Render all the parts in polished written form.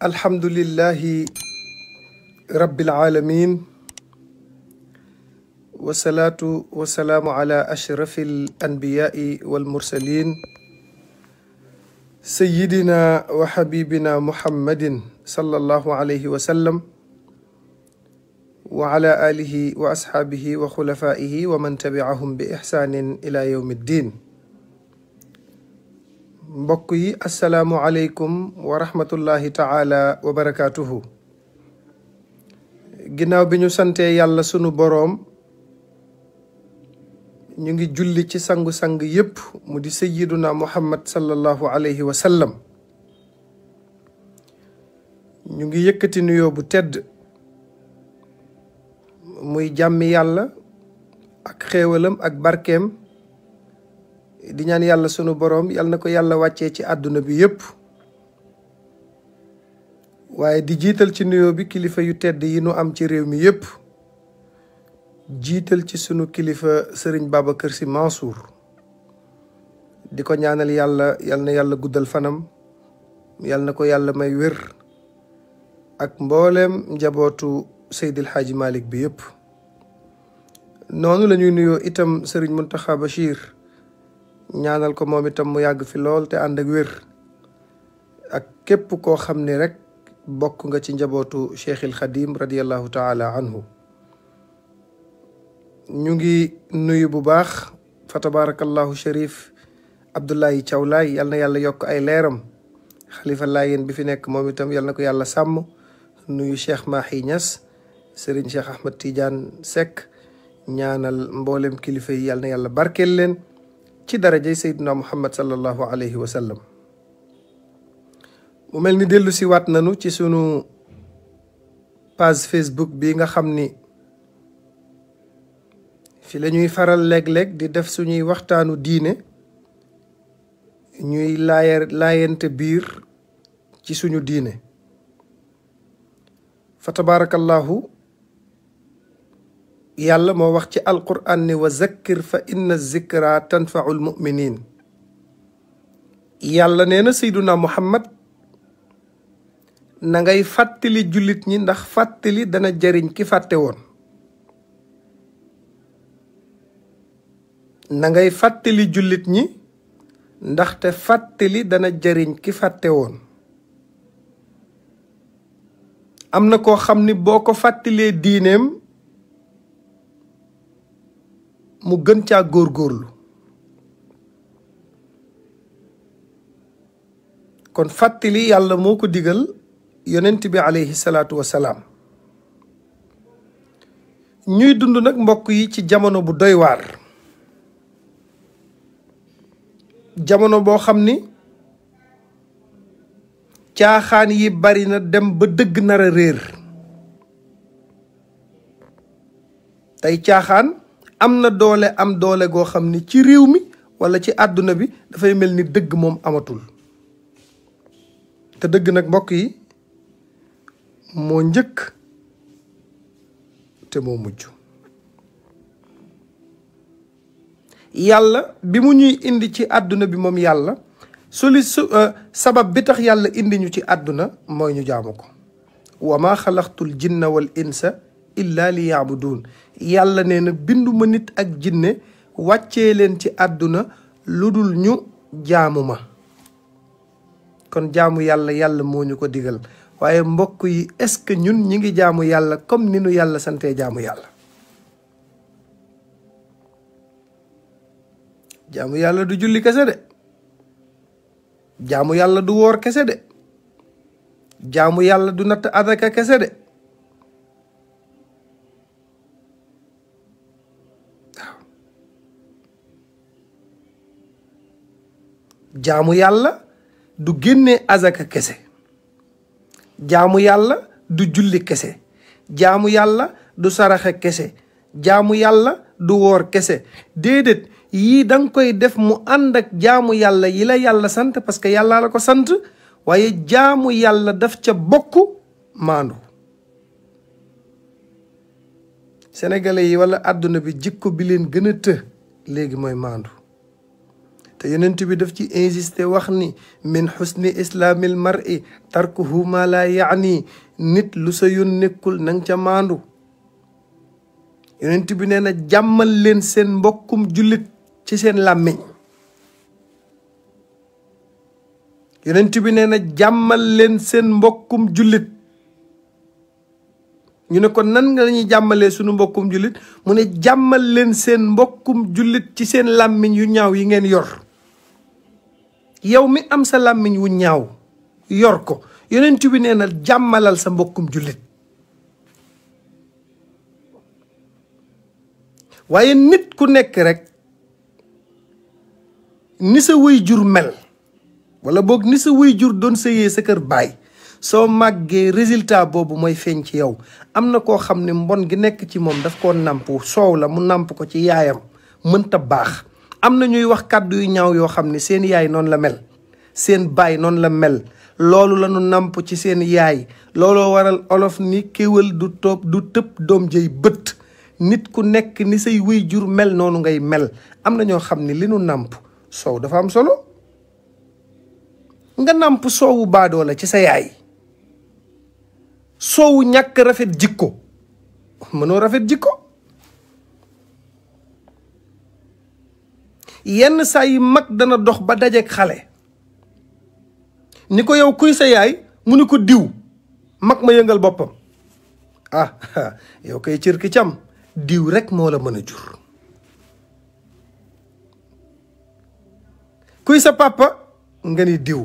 alhamdulillahi rabbil alamin wasalaatu wasalaamu ala ashrafil anbiyaai wal mursalin sayyidina wa habibina muhammadin sallallahu alayhi wa sallam wa ala alihi wa ashaabihi wa xulafaihi wa man tabiahum bi ixsaanin ila yawmi ddin. mbokk yi assalaamu aleykum wa rahmatullahi taala wa barakaatuhu. ginnaaw bi ñu santee yàlla sunu boroom, ñu ngi julli ci sangu-sang yépp mu di sayyiduna muhammad sallallahu alayhi wa sallam. ñu ngi yëkkati nuyoo bu tedd muy jàmmi yàlla ak xéewalam ak barkeem, di ñaan yàlla sunu boroom yal na ko yàlla wàccee ci àdduna bi yépp, waaye di jiital ci nuyoo bi kilifa yu tedd yi nu am ci réew mi yépp, jiital ci sunu kilifa sëriñ Babacar Sy Mansour, di ko ñaanal yàlla yal na yàlla guddal fanam, yal na ko yàlla may wér ak mbooleem njabootu Seydil Hadji Malick bi yépp. noonu la ñuy nuyoo itam sëriñ Muntaxa Bachir, ñaanal ko moom itam mu yàgg fi lool te ànd ak wér, ak képp koo xam ne rek bokk nga ci njabootu Cheikhil Khadim radiallahu taala anhu. ñu ngi nuyu bu baax fa tabarakallahu Cherif Abdoulaye Thiaw Laye, yal na yàlla yokk ay leeram, xalifa Laayeen bi fi nekk moom itam yal na ko yàlla sàmm. nuyu Cheikh Mahi Niass, Serigne Cheikh Ahmed Tidiane Seck, ñaanal mboolem kilifa yi yal na yàlla barkeel leen ci darajay Seydina Muhammad sallallahu alayhi wa sallam. mu mel ni dellu si waat nanu ci sunu page Facebook bi nga xam ni fi la ñuy faral léeg-léeg di def suñuy waxtaanu diine, ñuy laayante biir ci suñu diine. fa tabarakallahu yàlla moo wax ci alquran ni wa zakkir fa inna zikra tanfau lmuminin. yàlla nee na Seyduna Muhammad na ngay fàttali jullit ñi ndax fàttali dana jariñ ki fàtte woon. na ngay fàttali jullit ñi ndaxte fàttali dana jariñ ki fàtte woon. am na koo xam ni boo ko fàttalee diineem mu gën caa góorgóorlu. kon fàttali yàlla moo ko digal yonent bi alayhi salaatu wasalaam. ñuy dund nag mbokk yi ci jamono bu doy waar, jamono boo xam ni caaxaan yi bari na dem ba dëgg nar a réer. tey caaxaan am na doole am doole goo xam ni ci réew mi walla ci àdduna bi dafay mel ni dëgg moom amatul. te dëgg nag mbokk yi moo njëkk te moo mujj. yàlla bi mu ñuy indi ci àdduna bi moom yàlla sabab bi tax yàlla indi ñu ci àdduna mooy ñu jaamu ko. wa ma xalaqtul jinna wal insa illa li yaabuduun. yàlla nee na binduma nit ak jinne wàccee leen ci àdduna lu dul ñu jaamu ma. kon jaamu yàlla yàlla moo ñu ko digal, waaye mbokk yi est-ce que ñun ñi ngi jaamu yàlla comme ni nu yàlla santee jaamu yàlla? jaamu yàlla du julli kese de, jaamu yàlla du woor kese de, jaamu yàlla du natt adaka kese de. waaw jaamu yàlla du génnee azaka kese, jaamu yàlla du julli kese, jaamu yàlla du saraxe kese, jaamu yàlla du woor kese. déedéet, yii danga koy def mu ànd ak jaamu yàlla yi la yàlla sant, parce que yàlla la ko sant, waaye jaamu yàlla daf ca bokk maandu. sénégalais yi walla àdduna bi jikko bi leen gën a të léegi mooy maandu. te yonent bi daf ci insister wax ni min xusni islaamil mar'i tarkuhu ma la yaani nit lu sa yoon nekkul nang ca maandu. yonent bi nee na jàmmal leen seen mbokkum jullit ci seen làmmiñ. yonent bi nee na jàmmal leen seen mbokkum jullit. ñu ne ko nan nga lañuy jàmmalee sunu mbokkum jullit mu ne jàmmal leen seen mbokkum jullit ci seen làmmiñ yu ñaaw yi ngeen yor. yow mi am sa làmmiñ wu ñaaw yor ko yonent bi nee na jàmmalal sa mbokkum jullit. waaye nit ku nekk rek ni sa waajur mel wala boog ni sa waajur doon sëyee sa kër baay soo màggee résultat boobu mooy feeñ ci yow. am na koo xam ne mbon gi nekk ci moom daf koo nàmp soow la mu nàmp ko ci yaayam mënta baax. am na ñuy wax kàddu yu ñaaw yoo xam ne seen yaay noonu la mel seen baay noonu la mel loolu la ñu nàmp ci seen yaay. looloo waral olof ni kéwél du tëb doom jëy bët. nit ku nekk ni say waajur mel noonu ngay mel. am na ñoo xam ne li nu nàmp soow dafa am solo. nga nàmp soowu baadoo la ci sa yaay soowu ñàkk rafet jikko mënoo rafet jikko. yenn saa yi mag dana dox ba dajeek xale ni ko yow kuy sa yaay mu ni ko diw mag ma yëngal boppam. yow koy cër ki cam diw rek moo la mën a jur. kuy sa papa nga ni diw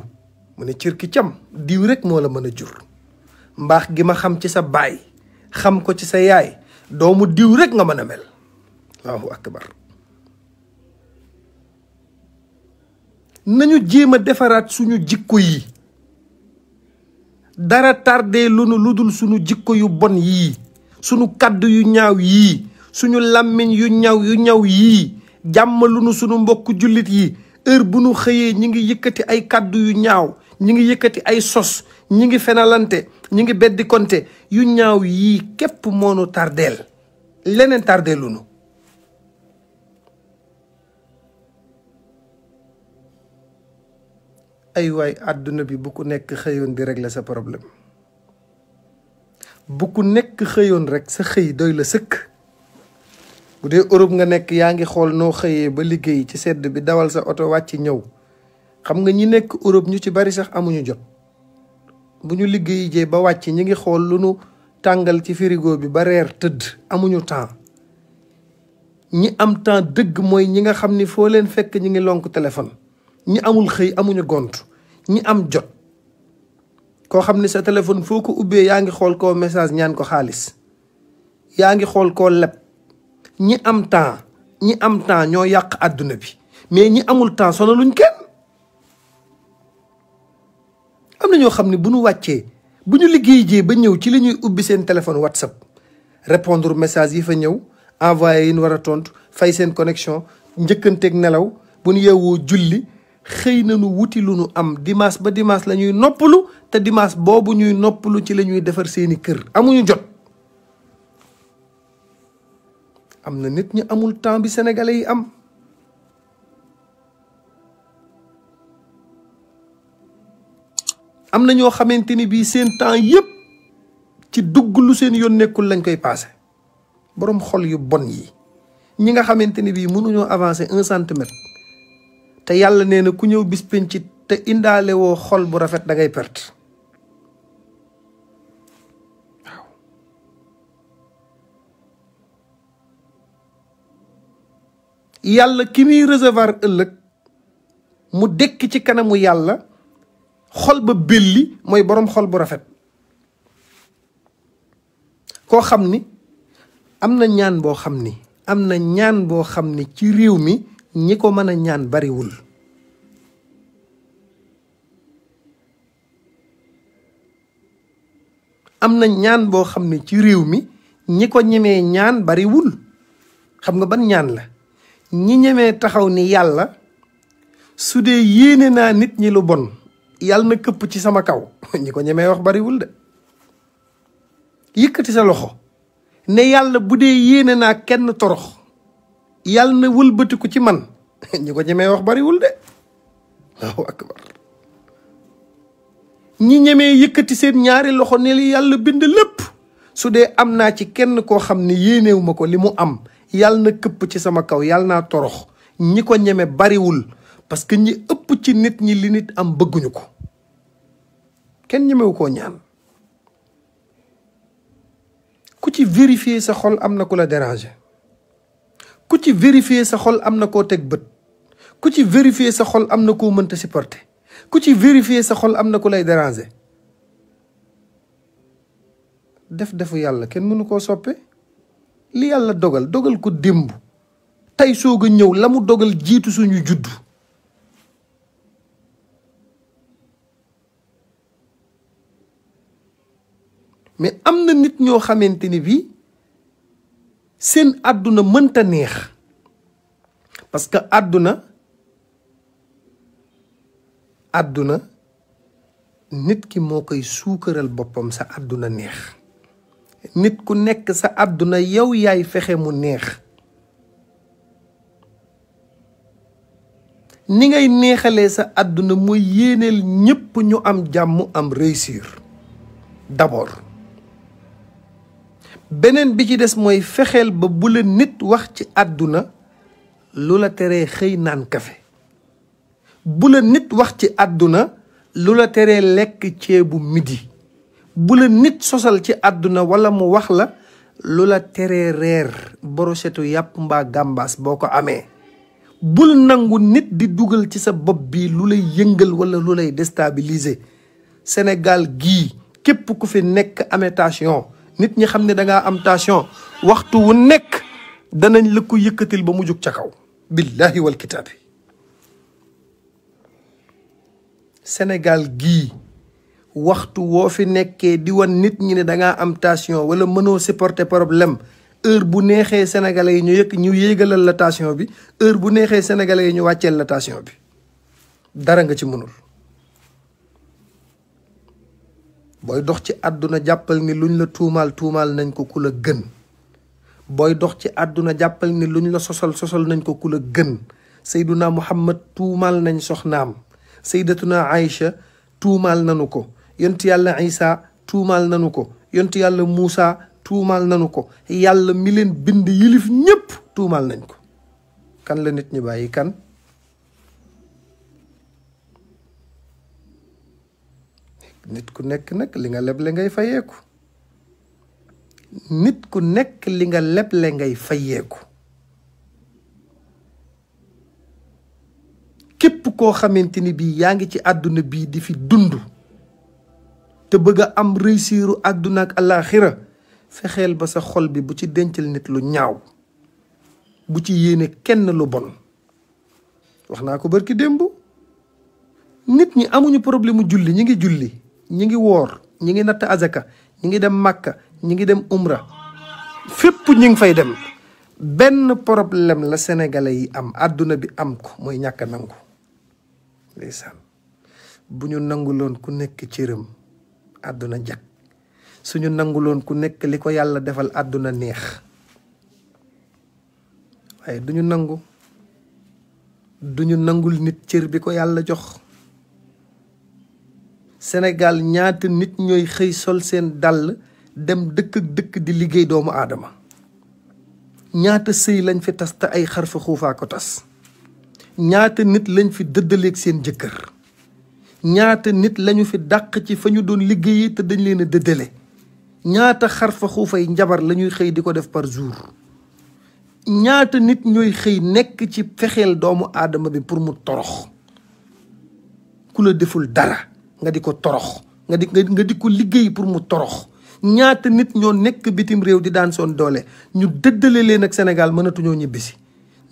mu ne cër ki cam diw rek moo la mën a jur. mbaax gi ma xam ci sa baay xam ko ci sa yaay doomu diw rek nga mën a mel. Allahu akbar. nañu jéem a defaraat suñu jikko yi. dara tardé lu nu ludul suñu jikko yu bon yii suñu kàddu yu ñaaw yii suñu làmmiñ yu ñaw yii jàmmalu nu suñu mbokk jullit yi. heure bu nu xëyee ñi ngi yëkkati ay kàddu yu ñaaw ñi ngi yëkkati ay sos ñi ngi fenalante ñi ngi beddi konte yu ñaaw yii képp moonu tardeel leneen tardeelu nu. ay waay àdduna bi bu ku nekk xëyoon di régler sa problème bu ku nekk xëyoon rek sa xëy doy la sëkk. bu dee Europe nga nekk yaa ngi xool noo xëyee ba liggéey ci sedd bi dawal sa oto wàcc ñëw xam nga ñi nekk Europe ñu ci bari sax amuñu jot. bu ñu liggéey jee ba wàcc ñi ngi xool lu nu tàngal ci frigo bi ba reer tëdd amuñu temps. ñi am temps dëgg mooy ñi nga xam ni foo leen fekk ñi ngi lonk téléphone. ñi amul xëy amuñu gont ñi am jot koo xam ni sa téléphone foo ko ubbee yaa ngi xool koo message ñaan ko xaalis yaa ngi xool koo leb. ñi am temps ñoo yàq àdduna bi mais ñi amul temps sonaluñ kenn. am na ñoo xam ne bu ñu wàccee bu ñu liggéey jee ba ñëw ci la ñuy ubbi seen téléphone WhatsApp répondre message yi fa ñëw envoyé yi ñu war a tontu fay seen connexion njëkkanteeg nelaw bu ñu yeewoo julli xëy na nu wuti lu nu am dimanche ba dimanche la ñuy noppalu te dimanche boobu ñuy noppalu ci la ñuy defar seeni kër amuñu jot. am na nit ñi amul temps bi sénégalais yi am. am na ñoo xamante ni bii seen temps yépp ci dugg lu seen yoon nekkul lañ koy passé. boroom xol yu bon yi ñi nga xamante ni bii mënuñoo avancer 1 centimètre te yàlla nee na ku ñëw bis penc te indaale woo xol bu rafet da ngay perte. waaw yàlla ki muy recevoir ëllëg mu dekk ci kanamu yàlla xol ba belli mooy boroom xol bu rafet. koo xam ni am na ñaan boo xam ni ci réew mi ñi ko mën a ñaan bariwul. am na ñaan boo xam ne ci réew mi ñi ko ñemee ñaan bariwul. xam nga ban ñaan la ñi ñemee taxaw ni yàlla su dee yéene naa nit ñi lu bon yàlla na këpp ci sama kaw ñi ko ñemee wax bariwul de. yëkkati sa loxo ne yàlla bu dee yéene naa kenn torox yàlla na wëlbatiku ci man ñi ko ñemee wax bariwul de. Allahu akbar. ñi ñemee yëkkati seen ñaari loxo ne li yàlla bind lépp su dee am naa ci kenn koo xam ne yéenewu ma ko li mu am yàlla na këpp ci sama kaw yàlla naa torox. ñi ko ñeme bariwul parce que ñi ëpp ci nit ñi li nit am bëgguñu ko kenn ñemewu koo ñaan. ku ci vérifier sa xol am na ku la déranger, ku ci vérifier sa xol am na koo teg bët, ku ci vérifier sa xol am na koo mënta supporter, ku ci vérifier sa xol am na ku lay déranger. defu yàlla kenn mënu koo soppe. li yàlla dogal ko démb tey soog a ñëw la mu dogal jiitu suñu juddu. mais am na nit ñoo xamante ni bii seen àdduna mënta neex parce que àdduna nit ki moo koy suukaral boppam sa àdduna neex. nit ku nekk sa àdduna yow yaay fexe mu neex. ni ngay neexalee sa àdduna mooy yéeneel ñépp ñu am jàmm am réussir d'abord. beneen bi ci des mooy fexeel ba bu la nit wax ci àdduna lu la teree xëy naan kafe. bu la nit wax ci àdduna lu la teree lekk ceebu midi. bu la nit sosal ci àdduna wala mu wax la lu la teree reer brochetu yàpp mbaa gàmbaas boo ko amee. bul nangu nit di dugal ci sa bopp bi lu lay yëngal wala lu lay déstabiliser. Sénégal gii képp ku fi nekk amee tension nit ñi xam ne dangaa am tension waxtu wu nekk danañ la ko yëkkatil ba mu jug ca kaw. billahi wal kitaabi. Sénégal gii waxtu woo fi nekkee di wan nit ñi ne dangaa am tension wala mënoo supporter problème heure bu neexee sénégalais yi ñu yéegalal la tension bi heure bu neexee sénégalais yi ñu wàcceel la tension bi dara nga ci mënul. booy dox ci àdduna jàppal ni luñ la tuumaal nañ ko ku la gën. booy dox ci àdduna jàppal ni luñ la sosal nañ ko ku la gën. Seyduna Muhammad tuumaal nañ soxnaam. Seydatuna Aïcha tuumaal nanu ko. yontu yàlla Isa tuumaal nanu ko. yontu yàlla Muusa tuumaal nanu ko. yàlla mi leen bind yilif ñépp tuumaal nañ ko. kan la nit ñi bàyyi kan? nit ku nekk nag li nga leble ngay fayeeku. nit ku nekk li nga leble ngay fayeeku. képp koo xamante ni bii yaa ngi ci àdduna bii di fi dund te bëgg a am réussiru àdduna ak àllaaxira fexeel ba sa xol bi bu ci dencal nit lu ñaaw, bu ci yéene kenn lu bon. wax naa ko barki démb. nit ñi amuñu problème mu julli ñi ngi julli ñi ngi woor ñi ngi natt azaka ñi ngi dem Makka ñi ngi dem umra fépp ñi ngi fay dem. benn problème la sénégalais yi am àdduna bi am ko mooy ñàkk a nangu. ndeysaan bu ñu nanguloon ku nekk cëram àdduna jag. suñu nanguloon ku nekk li ko yàlla defal àdduna neex. waaye duñu nangul nit cër bi ko yàlla jox. Sénégal ñaata nit ñooy xëy sol seen dàll dem dëkk ak dëkk di liggéey doomu aadama. ñaata sëy lañ fi tas te ay xarfa xuufaa ko tas. ñaata nit lañ fi dëddaleeg seen jëkkër. ñaata nit lañu fi dàq ci fa ñu doon liggéeyee te dañ leen a dëddale. ñaata xarfa xuufay njabar lañuy xëy di ko def par jour. ñaata nit ñooy xëy nekk ci fexeel doomu aadama bi pour mu torox. ku la deful dara nga di ko torox nga di ko liggéey pour mu torox. ñaata nit ñoo nekk bitim réew di daan soon doole ñu dëddale leen ak Sénégal mënatuñoo ñibbisi.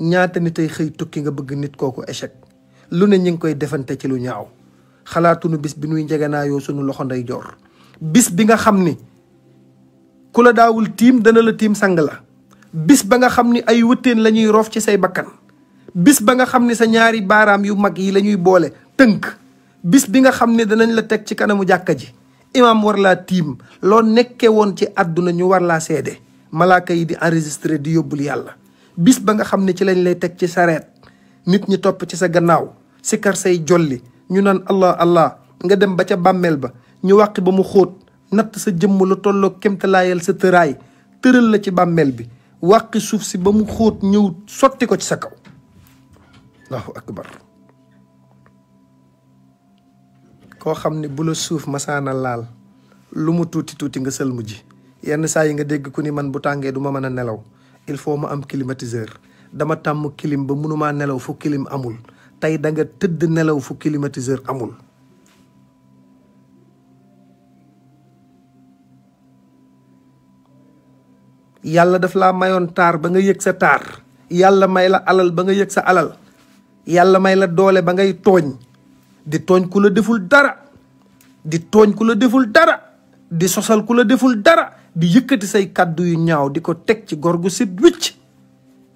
ñaata nit ay xëy tukki nga bëgg nit kooku échec. lu ne ñu ngi koy defante ci lu ñaaw. xalaatunu bis bi nuy njeganaayoo sunu loxo nday joor. bis bi nga xam ni ku la daawul tiim dana la tiim sang la. bis ba nga xam ni ay wëttéen la ñuy roof ci say bakkan. bis ba nga xam ni sa ñaari baaraam yu mag yi la ñuy boole tënk. bis bi nga xam ne danañ la teg ci kanamu jàkka ji. imaam war laa tiim loo nekke woon ci àdduna ñu war laa seede. malaaka yi di enregistré di yóbbul yàlla. bis ba nga xam ne ci lañ lay teg ci sareet nit ñi topp ci sa gannaaw sikar say jolli ñu naan allah allah nga dem ba ca bàmmeel ba ñu wàqi ba mu xóot natt sa jëmm lu tolloo kemtalaayal sa tëraay tëral la ci bàmmeel bi wàqi suuf si ba mu xóot ñëw sotti ko ci sa kaw. allahu akbar. koo xam ne bu la suuf masaana laal lu mu tuuti tuuti nga sëlmu ji. yenn saa yi nga dégg ku ni man bu tàngee du ma mën a nelaw il faut ma am climatiseur dama tàmm clim ba mënumaa nelaw fu clim amul tey da nga tëdd nelaw fu climatiseur amul. yàlla daf laa mayoon taar ba nga yëg sa taar yàlla may la alal ba nga yëg sa alal yàlla may la doole ba ngay tooñ di tooñ ku la deful dara di tooñ ku la deful dara di sosal ku la deful dara di yëkkati say kàddu yu ñaaw di ko teg ci gor gu sit wicc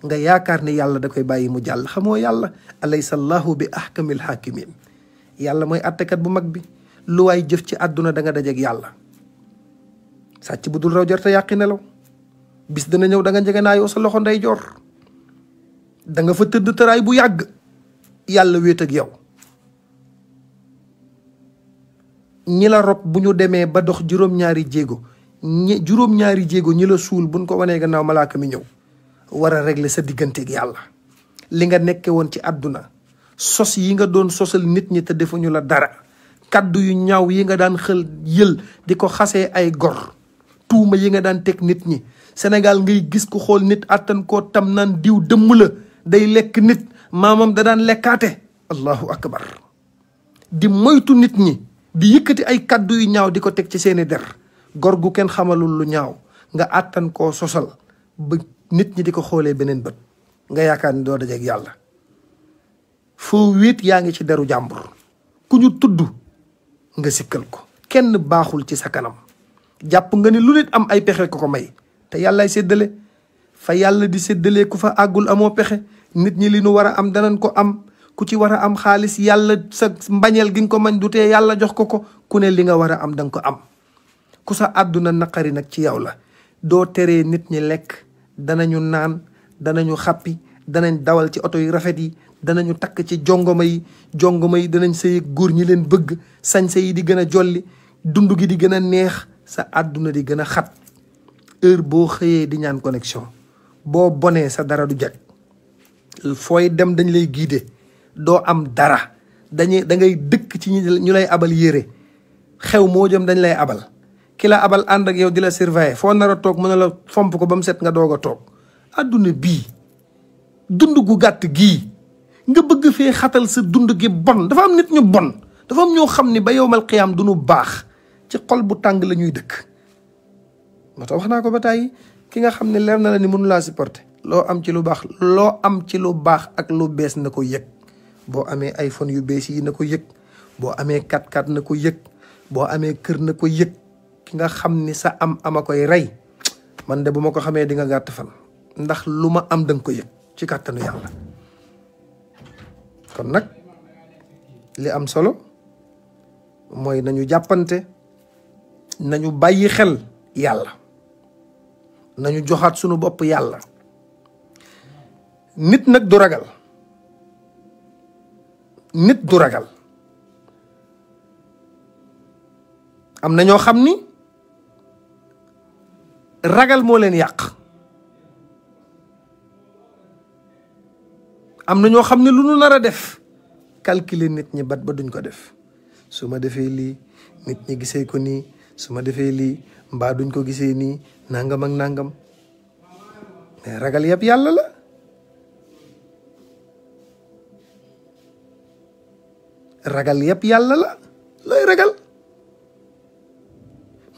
nga yaakaar ne yàlla da koy bàyyi mu jàll. xamoo yàlla alaysa allahu bi ahkamil hakimin yàlla mooy attekat bu mag bi lu waay jëf ci àdduna da nga dajeeg yàlla. sàcc bu dul raw jar te yàqi nelaw bis dana ñëw da nga njegenaayoo sa loxo ndeyjoor da nga fa tëdd tëraay bu yàgg yàlla wéet ak yow. ñi la rob bu ñu demee ba dox juróom-ñaari jéego ñi la suul buñ ko wanee gannaaw malaaka mi ñëw war a régler sa digganteeg yàlla. li nga nekke woon ci àdduna sos yi nga doon sosal nit ñi te defuñu la dara kaddu yu ñaaw yi nga daan yël di ko xasee ay gor tuuma yi nga daan teg nit ñi. Sénégal ngay gis ku xool nit attan koo tam naan diw dëmm la day lekk nit maamam da daan lekkaate. allahu akbar. di moytu nit ñi di yëkkati ay kaddu yu ñaaw di ko teg ci seeni der gor gu kenn xamalul lu ñaaw nga àttan koo sosal ba nit ñi di ko xoolee beneen bët nga yaakaar ni doo dajeeg yàlla. foo wéet yaa ngi ci deru jàmbur ku ñu tudd nga sikkal ko kenn baaxul ci sa kanam jàpp nga ni lu nit am ay pexe ko may te yàllaay séddale fa yàlla di séddalee ku fa àggul amoo pexe. nit ñi li nu war a am danañ ko am ku ci war a am xaalis yàlla sa mbañeel gi nga ko mañ du tee yàlla jox ko ku ne li nga war a am danga ko am. ku sa àdduna naqari nag ci yow la doo teree nit ñi lekk danañu naan danañu xàppi danañ dawal ci oto yu rafet yi danañu takk ci jongoma yi danañ sëy góor ñi leen bëgg sañse yi di gën a jolli dund gi di gën a neex sa àdduna di gën a xat. heure boo xëyee di ñaan connexion boo bonee sa dara du jag fooy dem dañ lay guider doo am dara da ngay dëkk ci ñu lay abal yére xew moo jëm dañ lay abal ki la abal ànd ak yow di la surveiller foo nar a toog mën na la fomp ko ba mu set nga doog a toog. adduna bii dund gu gàtt gii nga bëgg fee xatal sa dund gi bon dafa am nit ñu bon dafa am ñoo xam ni ba yowmal qiyaam du ñu baax ci xol bu tàng la ñuy dëkk. moo tax wax naa ko ba tàyyi ki nga xam ne leer na la ni mënu laa supporter loo am ci lu baax ak lu bees na ko yëg. boo amee iPhone yu bees yi na ko yëg boo amee 4x4 na ko yëg boo amee kër na ko yëg ki nga xam ni sa ama koy rey man de bu ma ko xamee di nga gàtt fan ndax lu ma am danga ko yëg ci kàttanu yàlla. kon nag li am solo mooy nañu jàppante nañu bàyyi xel yàlla nañu joxaat sunu bopp yàlla. nit nag du ragal am na ñoo xam ni ragal moo leen yàq am na ñoo xam ne lu nu nar a def calculer nit ñi ba duñ ko def. su ma defee lii nit ñi gisee ko nii su ma defee lii mbaa duñ ko gisee nii nangam ak nangam mais ragal yëpp yàlla la. ragal yëpp yàlla la looy ragal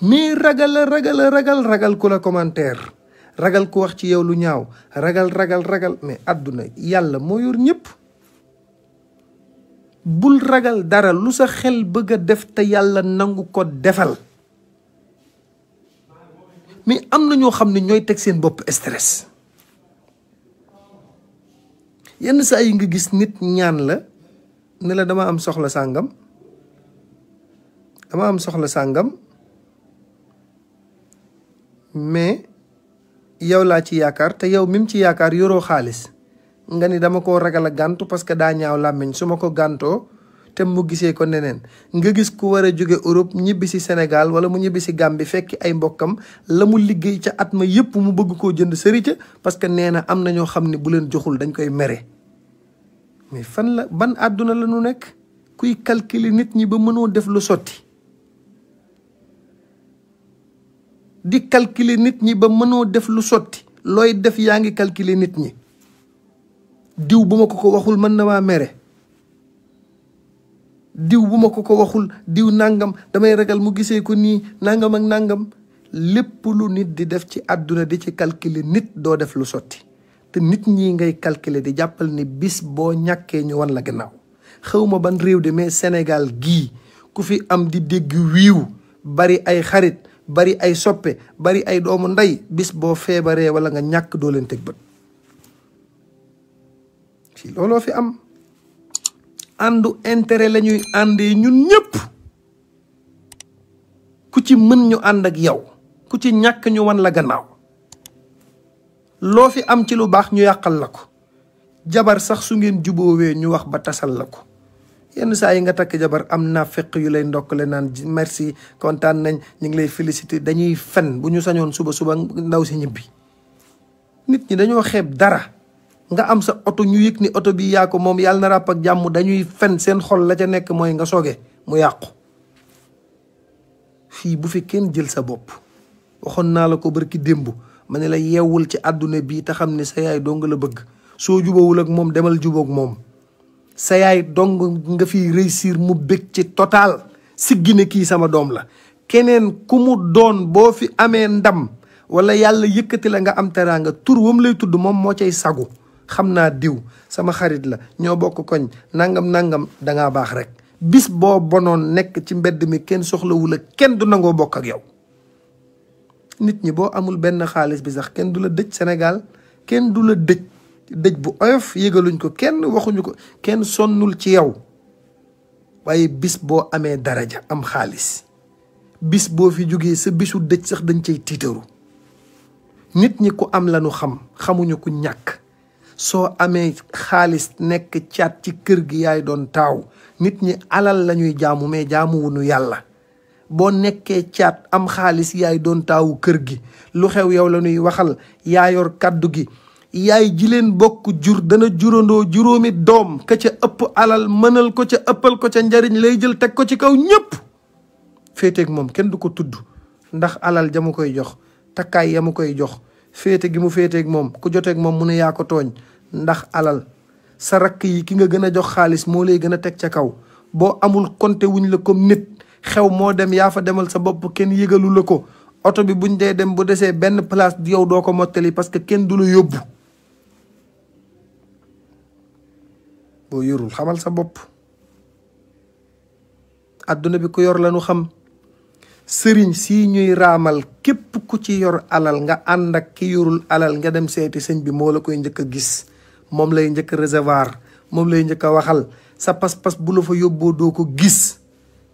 mais ragal ku la commentaire ragal ku wax ci yow lu ñaaw ragal mais àdduna yàlla moo yor ñëpp. bul ragal dara lu sa xel bëgg a def te yàlla nangu ko defal mais am na ñoo xam ne ñooy teg seen bopp stress. yenn saa yi nga gis nit ñaan la ne la dama am soxla sàngam mais yow laa ci yaakaar te yow mim ci yaakaar yoroo xaalis nga ni dama koo ragal a gàntu parce que daa ñaaw làmmiñ su ma ko gàntoo te mu gisee ko neneen. nga gis ku war a jóge Europe ñibbi si Sénégal wala mu ñibbi si Gambie fekki ay mbokkam la mu liggéey ca at ma yépp mu bëgg koo jënd sëri ca parce que nee na am na ñoo xam ne bu leen joxul dañ koy mere. mais fan la ban àdduna la ñu nekk kuy calculer nit ñi ba mënoo def lu sotti. di calculer nit ñi ba mënoo def lu sotti looy def yaa ngi calculer nit ñi. diw bu ma ko waxul mën na maa mere. diw bu ma ko waxul diw nangam damay ragal mu gisee ko nii nangam ak nangam. lépp lu nit di def ci àdduna di ci calculer nit doo def lu sotti te nit ñi ngay calculer di jàppal ni bis boo ñàkkee ñu wan la gannaaw. xawma ban réew de mais Sénégal gii ku fi am di dégg wiiw bari ay xarit bari ay soppe bari ay doomu ndey bis boo feebaree wala nga ñàkk doo leen teg bët. fii looloo fi am. àndu intérêt la ñuy àndee ñun ñëpp ku ci mën ñu ànd ak yow ku ci ñàkk ñu wan la gannaaw. loo fi am ci lu baax ñu yàqal la ko. jabar sax su ngeen juboowee ñu wax ba tasal la ko. yenn saa yi nga takk jabar am naa fekk yu lay ndokkale naan merci kontaan nañ ñu ngi lay féliciter dañuy fen bu ñu sañoon suba ndaw si ñibbi. nit ñi dañoo xeeb dara. nga am sa oto ñu yëg ni oto bi yaa ko moom yàlla na ràpp ak jàmm dañuy fen seen xol la ca nekk mooy nga soge mu yàqu. fii bu fi kenn jël sa bopp. waxoon naa la ko barki démb ma ne la yeewul ci àdduna bii te xam ne sa yaay dong la bëgg. soo jubawul ak moom demal jubóog moom. sa yaay dong nga fi réussir mu bëgg ci total siggi ne kii sama doom la. keneen ku mu doon boo fi amee ndam wala yàlla yëkkati la nga am teraanga tur wam lay tudd moom moo cay sagu. xam naa diw sama xarit la ñoo bokk koñ nangam dangaa baax rek. bis boo bonoon nekk ci mbedd mi kenn soxlawul ak kenn du nangoo bokk ak yow. nit ñi boo amul benn xaalis bi sax kenn du la dëj Sénégal kenn du la dëj bu oyof yëgaluñ ko kenn waxuñu ko kenn sonnul ci yow. waaye bis boo amee daraja am xaalis bis boo fi jógee sa bisu dëj sax dañ cay tiitaru. nit ñi ku am lañu xamuñu ku ñàkk. soo amee xaalis nekk caat ci kër gi yaay doon taaw. nit ñi alal lañuy jaamu mais jaamuwuñu yàlla. boo nekkee caat am xaalis yaay doon taawu kër gi lu xew yow la ñuy waxal yaa yor kàddu gi. yaay ji leen bokk jur dana jurandoo juróomi doom ka ca ëpp alal mënal ko ca ëppal ko ca njariñ lay jël teg ko ci kaw ñëpp. féeteeg moom kenn du ko tudd ndax alal ja mu koy jox takkaay ya mu koy jox féete gi mu féeteeg moom ku joteeg moom mu ne yaa ko tooñ ndax alal. sa rakk yi ki nga gën a jox xaalis moo lay gën a teg ca kaw. boo amul konte wuñ la comme nit xew moo dem yaa fa demal sa bopp kenn yëgalu la ko. oto bi buñ dee dem bu desee benn place yow doo ko mottali parce que kenn du la yóbbu. boo yorul xamal sa bopp. àdduna bi ku yor la nu xam. sëriñ si ñuy raamal képp ku ci yor alal nga ànd ak ki yorul alal nga dem seeti sëñ bi moo la koy njëkk a gis. moom lay njëkk a recevoir moom lay njëkk a waxal. sa pas-pas bu la fa yóbboo doo ko gis.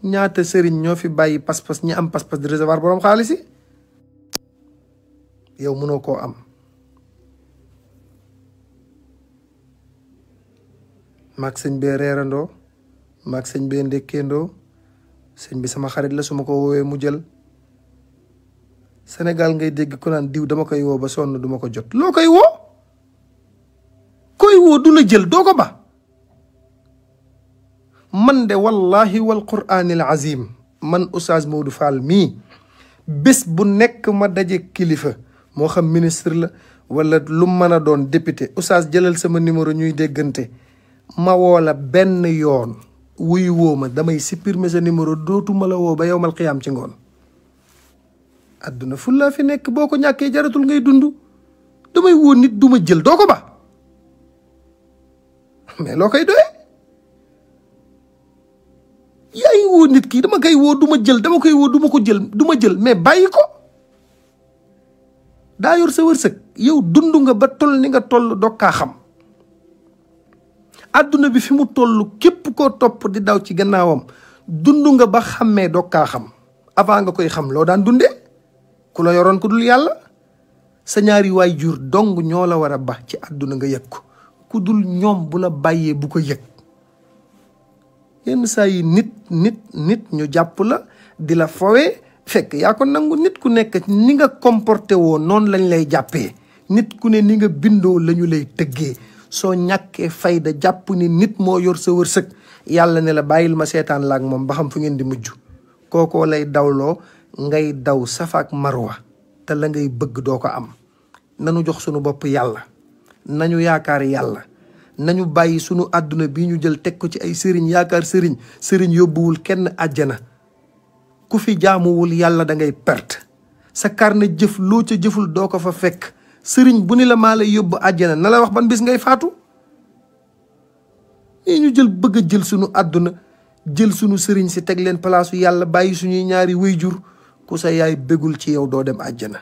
ñaata sëriñ ñoo fi bàyyi pas-pas ñi am pas-pas di recevoir boroom xaalis yi. yow mënoo koo am. maag sëñ bee reerandoo maag sëñ bee ndekkeendoo sëñ bi sama xarit la su ma ko woowee mu jël. Sénégal ngay dégg ko naan diw dama koy woo ba sonn duma ko jot. loo koy woo koy woo du la jël doo ko ba. man de wallahi wal quraanil azim man Oustaz Modou Fall mii bés bu nekk ma daje kilifa moo xam ministre la wala lu mën a doon député Oustaz jëlal sama numéro ñuy déggante ma woo la benn yoon wuyu woo ma damay supprimer sa numéro dootuma la woo ba yowmal xiyaam ci ngoon. adduna fu laa fi nekk boo ko ñàkkee jaratul ngay dund. damay woo nit duma jël doo ko ba mais loo koy doyee. yaa ngi woo nit kii dama koy woo duma jël dama koy woo duma ko jël duma jël mais bàyyi ko. daa yor sa wërsëg yow dund nga ba toll ni nga toll doo kaa xam. adduna bi fi mu toll képp koo topp di daw ci gannaawam dund nga ba xàmmee doo kaa xam. avant nga koy xam loo daan dundee ku la yoroon ku dul yàlla. sa ñaari waay jur dong ñoo la war a ba ci adduna nga yëg ko ku dul ñoom bu la bàyyee bu ko yëg. yenn saa yi nit ñu jàpp la di la fowee fekk yaa ko nangu. nit ku nekk ni nga comporté woo noonu lañ lay jàppee. nit ku ne ni nga bindoo lañu lay tëggee. soo ñàkkee fayda jàpp ni nit moo yor sa wërsëg yàlla ne la bàyyil ma seetaan la ak moom ba xam fu ngeen di mujj. kookoo lay dawloo ngay daw safaak marwa te la ngay bëgg doo ko am. nanu jox sunu bopp yàlla, nañu yaakaar yàlla, nañu bàyyi sunu àdduna bi ñu jël teg ko ci ay sëriñ. yaakaar sëriñ yóbbuwul kenn àjjana. ku fi jaamuwul yàlla da ngay perte. sa carnet jëf loo ca jëful doo ko fa fekk. sëriñ bu ni la maa lay yóbbu àjjana na la wax ban bis ngay faatu. ñu jël bëgg a jël sunu àdduna jël sunu sëriñ si teg leen palaasu yàlla bàyyi suñuy ñaari wayjur. ku sa yaay bégul ci yow doo dem àjjana.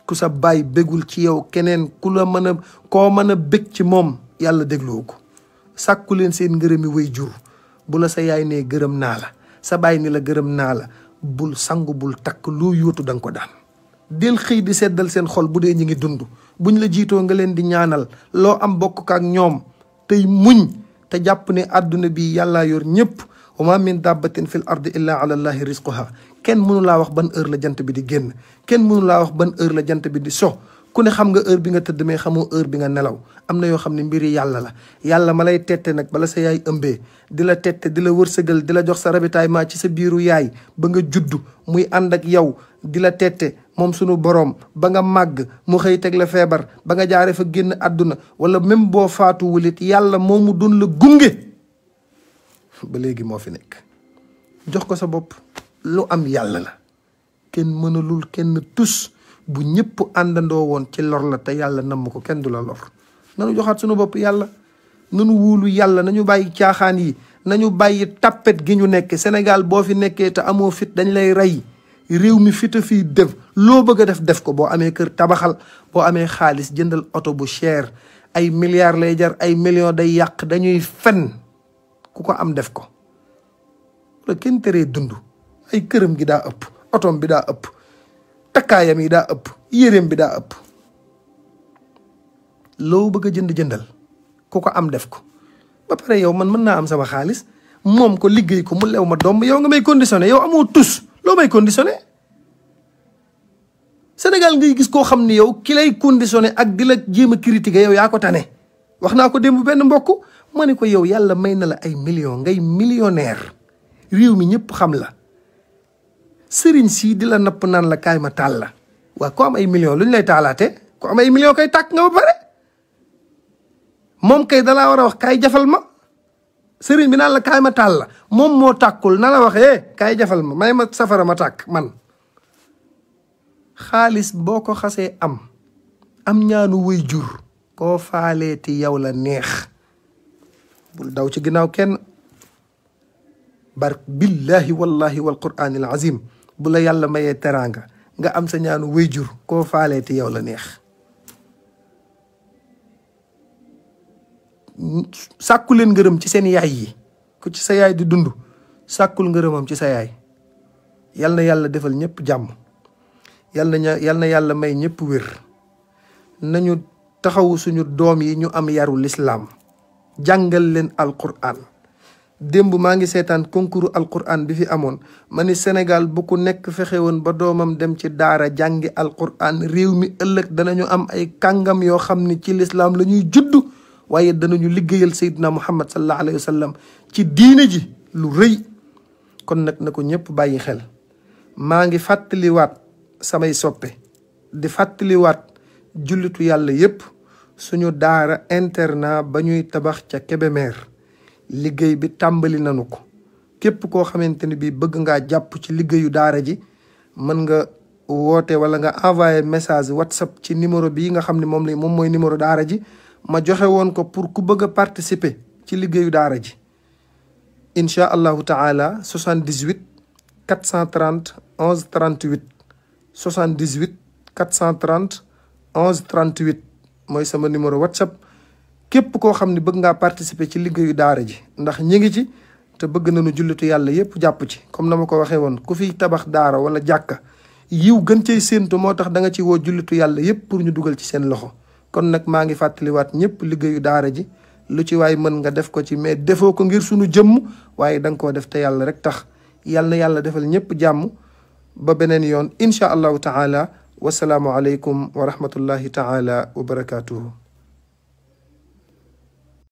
ku sa baay bégul ci yow keneen ku la mën a koo mën a bég ci moom yàlla dégloo ko. sàkku leen seen ngërëmi wayjur. bu la sa yaay nee gërëm naa la, sa baay ni la gërëm naa la, bul sangu bul takk loo yóotu danga ko daan. del xëy di seddal seen xol bu dee ñi ngi dund. buñ la jiitoo nga leen di ñaanal loo am bokk ak ñoom tey muñ te jàpp ne àdduna bi yàllaa yor ñëpp. wa ma min dabbatin fil ardi illa ala allahi rizquha. kenn mënu laa wax ban heure la jant bi di génn. kenn mënu laa wax ban heure la jant bi di so. ku ne xam nga heure bi nga tëdd mais xamoo heure bi nga nelaw. am na yoo xam ne mbiri yàlla la. yàlla ma lay tette nag bala sa yaay ëmbee di la tette di la wërsëgal di la jox sa ravitaillement ci sa biiru yaay ba nga juddu muy ànd ak yow di la tette moom sunu boroom ba nga màgg mu xëy teg la feebar ba nga jaare fa génn àdduna wala même boo faatuwul it yàlla moomu doon la gunge ba léegi moo fi nekk. jox ko sa bopp. lu am yàlla la. kenn mënalul kenn tus. bu ñëpp àndandoo woon ci lor la te yàlla namm ko kenn du la lor. nanu joxaat sunu bopp yàlla. nanu wóolu yàlla nañu bàyyi caaxaan yi. nañu bàyyi tappet gi ñu nekk. Sénégal boo fi nekkee te amoo fit dañ lay rey. réew mi fit a fii def loo bëgg a def ko. boo amee kër tabaxal. boo amee xaalis jëndal oto bu cher. ay milliards lay jar ay millions day yàq dañuy fen. ku ko am def ko. la kenn teree dund. ay këram gi daa ëpp. otom bi daa ëpp. takkaayam yi daa ëpp. yéreem bi daa ëpp. loo bëgg a jëndal. ku ko am def ko. ba pare yow man mën naa am sama xaalis moom ko liggéey ko mu lew ma doom yow nga may conditionné yow amoo tus loo may conditionné. Sénégal ngay gis koo xam ni yow ki lay conditionné ak di la jéem a critiquer yow yaa ko tane. wax naa ko démb benn mbokk ma ne ko yow yàlla may na la ay millions ngay millionnaire réew mi ñëpp xam la. sëriñ sii di la napp naan la kaay ma taal la. waa ko am ay millions lu ñu lay taalaate ko am ay millions kay tàkk nga ba pare. moom kay dalaa war a wax kaay jafal ma. sëriñ bi naan la kaay ma taal la moom moo tàkkul na la waxee kaay jafal ma may ma safara ma tàkk man. xaalis boo ko xasee am ñaanu way jur koo faaleeti yow la neex. bul daw ci ginnaaw kenn. bark billahi wallahi wal quraanil azim bu la yàlla mayee teraanga nga am sa ñaanu way jur koo faaleeti yow la neex. sàkku leen ngërëm ci seen yaay yi. ku ci sa yaay di dund sàkkul ngërëmam ci sa yaay. yal na yàlla defal ñëpp jàmm. yal na yàlla may ñëpp wér. nañu taxawu suñu doom yi ñu am yaru lislaam. jàngal leen alquran. démb maa ngi seetaan concours alquran bi fi amoon ma ni Sénégal bu ku nekk fexe woon ba doomam dem ci daara jàngi alquran réew mi ëllëg danañu am ay kàngam yoo xam ni ci lislaam la ñuy judd. waaye danañu liggéeyal Seydina Muhammad sallallahu alayhi wa sallam ci diine ji lu rëy. kon nag na ko ñëpp bàyyi xel. maa ngi fàttaliwaat samay soppe di fàttaliwaat jullitu yàlla yépp suñu daara internat ba ñuy tabax ca Kébémer liggéey bi tàmbali nanu ko. képp koo xamante ni bii bëgg ngaa jàpp ci liggéeyu daara ji mën nga woote wala nga envoyé message WhatsApp ci numéro bii nga xam ne moom mooy numéro daara ji. ma joxe woon ko pour ku bëgg a participer ci liggéeyu daara ji. incha allahu taala 78 430 11 38 78 430 11 38 mooy sama numéro WhatsApp. képp koo xam ne bëgg ngaa participer ci liggéeyu daara ji ndax ñi ngi ci te bëgg nañu jullitu yàlla yépp jàpp ci. comme na ma ko waxee woon ku fiy tabax daara wala jàkka yiw gën cay séentu moo tax da nga ci woo jullitu yàlla yépp pour ñu dugal ci seen loxo. kon nag maa ngi fàttaliwaat ñëpp liggéeyu daara ji lu ci waay mën nga def ko ci, mais defoo ko ngir sunu jëmm waaye da nga koo def te yàlla rek tax. yàlla na yàlla defal ñëpp jàmm ba beneen yoon incha allahu taala. wasalaamu aleykum wa rahmatullahi taala wa barakatuhu.